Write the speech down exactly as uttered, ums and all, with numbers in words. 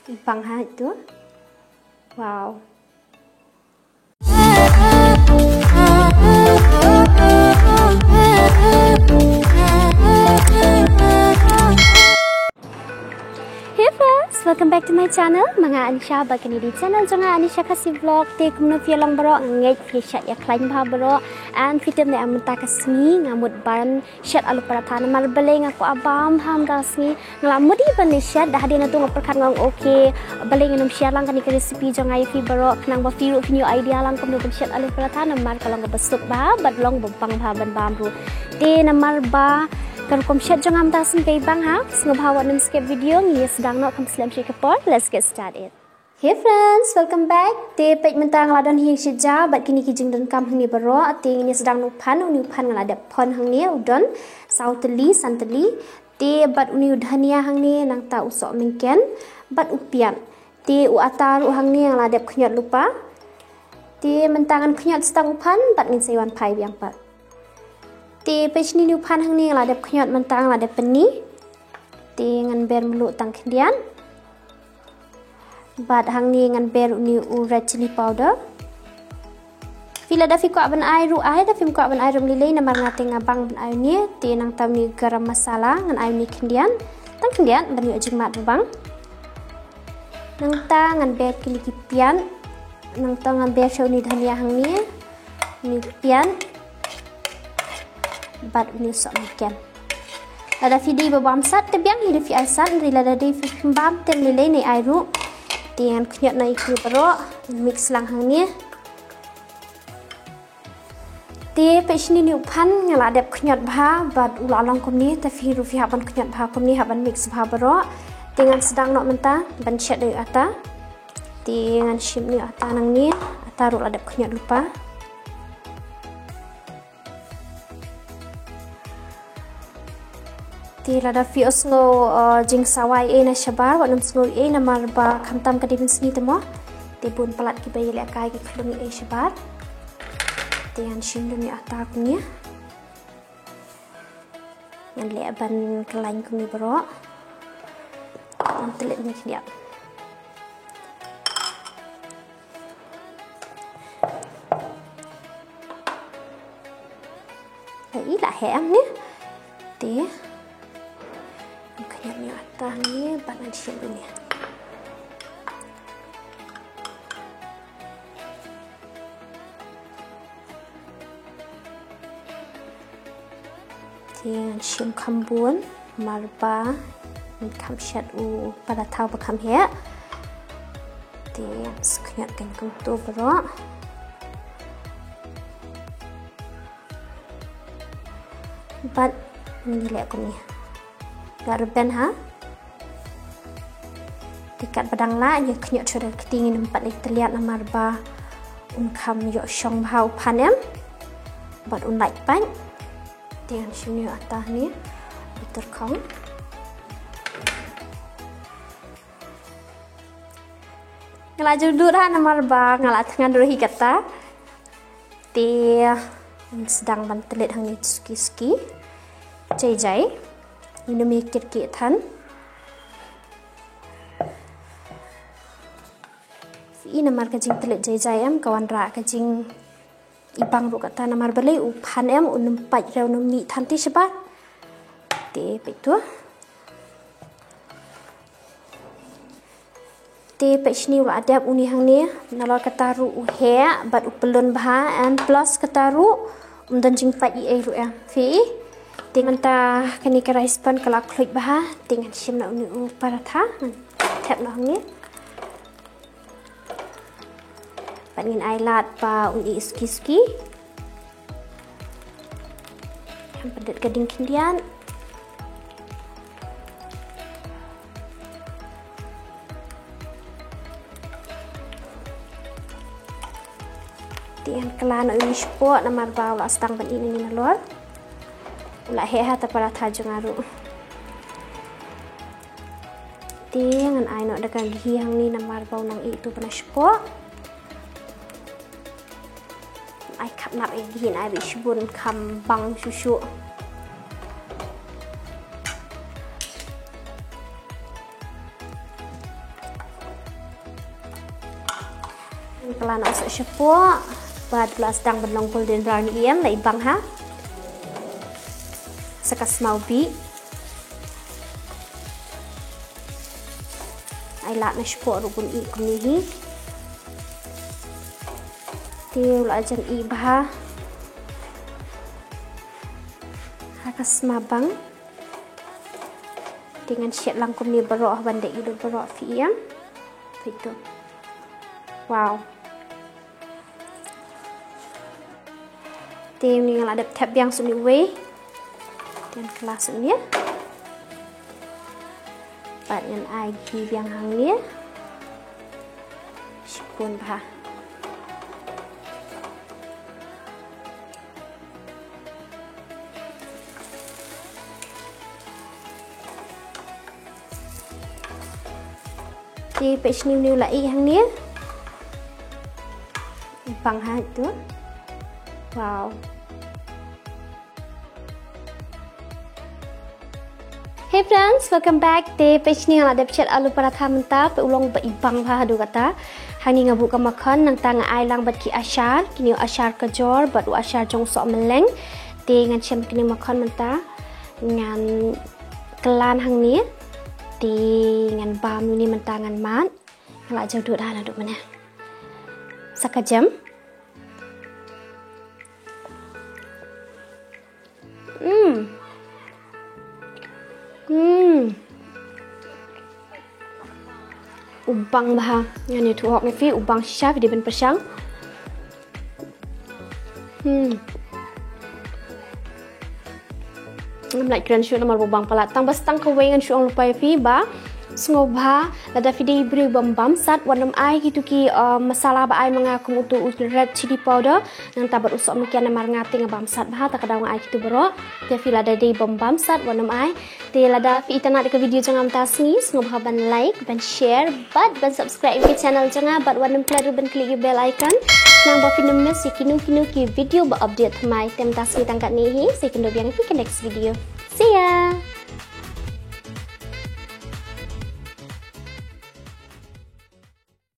Bang ha tu. Wow. Hey friends, welcome back to my channel. Ma nga Anisha, bad kane ka dei ka channel jong nga, Anisha Khasi Vlog. Te kumno phi ïa long baroh? Nga ngeit phi shet ïa khlaiñ bha baroh. And phi tip ne em, mynta ka sngi nga mut ban shet aloo paratha namar balei nga kwah bam bha mynta ka sngi. Nga la mut hi ban shet, da hadien nangta nga pyrkhat, nga ong okay, balei ngan ym share lang kane ka recipe jong nga ïa phi baroh, khnang ba phi ruh phin ïoh idea lang kumno ban shet aloo paratha namar ka long kaba suk bha bad long ba bang bha ban bam ruh. Te namar ba ka rukom shet jong nga mynta ka sngi ka bang ha, sngewbha wat nym skip video, ngin ïa sdang noh kham slem sha ka por. Let's get started. Hey friends, welcome back. Te peit mynta nga la don hi sha ja bad kine ki jingdonkam hangne baroh. Te ngin ïa sdang na u phan, une u phan nga la dep phon hangne, u don saw tylli, san tylli. Te bad une u dhania hangne, nangta u sohmynken bad u pian. Te u ata ruh hangne nga la dep khñiot lypa. Te mynta ngan khñiot sa tang u phan bad ngin sa ïa wan phai biang pat. Te peit shane, une u phan hangne nga la dep khñiot, mynta nga la dep pyni. Te ngan ber mluh tang khyndiat. Bad hangne ngan ber une u red chilli powder. Phi lada phi kwah ban ai ruh ai, da phim kwah ban ai ruh ym lei lei namar nga te nga bang ban ai une. Te nangta une u garam masala ngan ai une khyndiat, tang khyndiat ban ïoh jingmad ba bang. Nangta ngan ber kine ki pian. Nangta ngan ber sha une u dhania hangne, une u pian bad une u sohmynken. Lada phi dei ba bam sat te biang hi, da phi ai sat, hynrei lada dei phi phim bam te ym lei lei, ne ai ruh. Te ngan khñiot noh ïa kine baroh, mix lang hangne. Te peit shane, une u phan nga la dep khñiot bha bad u la long kumne. Te phi ruh phi hap ban khñiot bha kumne, hap ban mix bha baroh. Te ngan sdang noh mynta ban shet ïa u ata. Te ngan shim une u ata nangne, ata ruh la dep khñiot lypa. Te lada phi ïohsngew, uh, jingsawai ei na shabar, wat nym sngew ei namar ba khamtam ka dei mynsngi te mo. Te bun palat kiba ïalehkai ki khlem ei shabar. Te ngan shim da une u ata kumne. Ngan leh ban kyllaiñ kumne baroh. Ngan tyllit ne khyndiat. Ai, la heh em ne. Te. Ngan khñiot ne ata ne, bad ngan shim ne. Te ngan shim kham bun, namar ba ngan kham shet u paratha ba kham heh. Te ngan sa khñiot kein kumto baroh. Bad ngi leh kumne. Ïa rben ha. Te katba dang lah, ngi khñiot shuh da ka kti, ngin ym pat leit tylliat namar ba un kham ïoh shong bha u phan em. Bad un lait pat. Te ngan shim ne u ata ne. Bitar khong. Nga la jur dur ha namar ba nga la thngan ruh hi kata. Te ngan sdang ban tyllit hangne suki suki. Jai jai. Ngin ym ïa kit kit than. Phi i namar ka jingtyllit jai jai em, ka wanrah ka jingibang ruh kata namar balei u phan em, un ym pait rew nym mih than te shabar. Te peit to. Te peit shane, u la dep une hangne, nalor kata ruh u heh bad u pyllun bha, and plus kata ruh um don jingpait ei ei ruh em. Phi i. Te mynta kane ka rice pan ka la khluit bha, te ngan shim noh une u paratha, ngan thep noh hangne. Bad ngin ai lad ba un ih suki suki. Ngan pyndit ka ding khyndiat. Te ngan kylla noh ïa une shapoh namar ba u la sdang ban ih nangne nalor. U la heh ha, te paratha jong nga ruh. Te ngan ai noh da ka ghee hangne namar ba u nang ih tu bha na shapoh. Ai khapnap ei ghee, ai beit shibun, kham bang shuh shuh. Ka la nang soh shapoh bad la sdang ban long golden brown ïa, la i bang ha. Sa ka sma u bih. Ai lad na shapoh ruh bun ih kumne hi. Te u la jan ih bha ha ka sma bang. Te ngan shet lang kumne baroh ban da ih baroh phi ïa. Peit to. Wow. Te une nga la dep thep biang shuh une uwei. Te ngan kylla shuh une. Bad ngan ai ghee biang hangne. Shibun bha. Te peit shini une u la ih hangne. Bang ha to. Wow. Hey friends, welcome back. Te peit shini nga la dep shet aloo paratha mynta, peit u long ba i bang bha haduh katta. Hangne nga buh ka makhon, nangta nga ai lang bad ki achar, kine u achar kajor bad u achar jong u sohmylleng. Te ngan shem kine makhon mynta. Ngan kyllan hangne. Te ngan bam une mynta ngan mad. Nga la jaw dud ha naduh mynne. Sa ka jem. Hmm. Hmm. U bang bha. Ngan ïathuh hok ïa phi, u bang shisha, phi dei ban pyrshang. Hmm. Ngam lah kren shuh namar ba u bang palat. Tang ba sa tang kawei ngan shu ong lypa ïa phi ba sngewbha lada phi dei briew bym bamsat, wat nym ai kito ki, uh, masala ba ai ma nga kum uto u red chilli powder. Nangta bad u sohmynken namar nga te nga bamsat bha, ta ka daw nga ai kito baroh. Te phi lada dei bym bamsat, wat nym ai. Te lada phi itynnad ïa ka video jong nga mynta ka sngi, sngewbha ban like, ban share, bad ban subscribe ïa ka channel jong nga, bad wat nym klet ruh ban click ïa u bell icon. Khnang ba phin nym miss ïa kino kino ki video ba update thymmai. Te mynta ka sngi tang katne hi, sa ïakynduh biang ïa phi ka next video. See ya!